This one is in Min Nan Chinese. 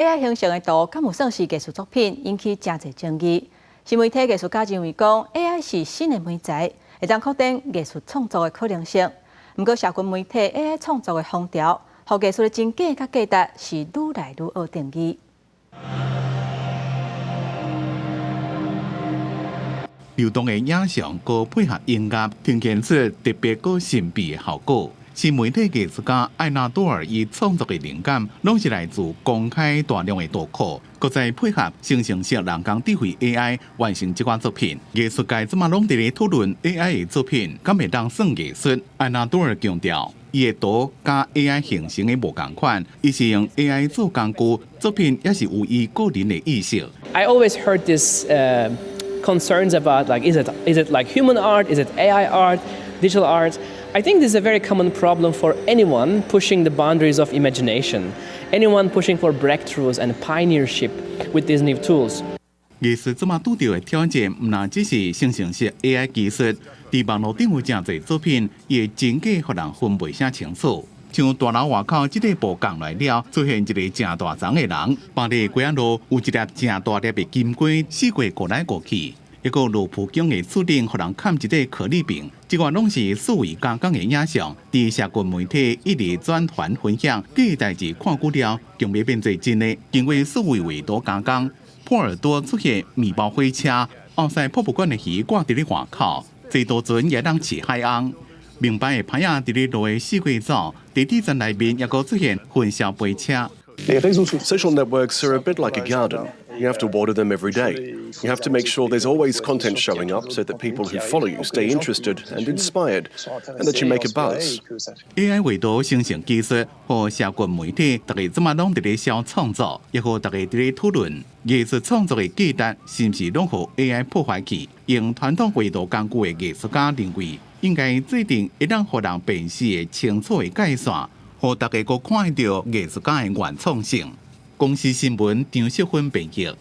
AI 形成的圖，敢有算是藝術作品，引起誠濟爭議。新媒體藝術家認為講，AI 是新的媒材，會當擴展藝術創作的可能性。毋過，社群媒體 AI 創作的風潮，予藝術的真假佮價值是愈來愈學定義。流動的影像，閣配合音樂，呈現出特別閣神秘的效果。新媒體藝術家艾納多爾伊創作的靈感，攏是來自公開大量的圖庫，閣再配合生成式人工智慧 AI 完成這款作品。藝術界這馬攏佇咧討論 AI 的作品，敢會當算藝術？艾納多爾強調，伊的圖佮 AI 形成的無仝款，伊是用 AI 做工具，作品也是有伊個人的意識。 I always heard this concerns about, like, is it like human art? Is it AI art? Digital art? I think this is a very common problem for anyone pushing the boundaries of imagination, anyone pushing for breakthroughs and pioneership with these new tools. 藝術這馬拄著的挑戰，毋但只是生成式 AI 技術，佇網路頂有誠濟作品，伊的真假予人分袂啥清楚。像大樓外口這塊布降來了，出現一个誠大叢的人。巴黎街仔路有一粒誠大粒的金龜，四界過來過去。一個盧浮宮的厝頂，予人崁一塊可麗餅。這個攏是數位加工的影像，佇社群媒體一直轉傳分享。這個代誌看久了，強欲變做真的。經過數位畫圖加工，波爾多出現麵包火車，奧賽博物館的魚掛佇咧外口，濟渡船也當飼海翁。明白的牌仔佇咧路的四界走，地鐵站內面也閣出現焚燒杯車。 Social networks are a bit like a garden. You have to water them every day. You have to make sure there's always content showing up so that people who follow you stay interested and inspired, and that you make a buzz. AI 畫圖生成技術予社群媒體，大家這馬攏佇咧痟創作，也予大家佇咧討論藝術創作的價值是毋是攏予 AI 破壞去？用傳統畫圖工具的藝術家認為，應該制定會當予人辨識的清楚的界線，予大家閣看會著藝術家的原創性。公視新聞張淑芬編譯。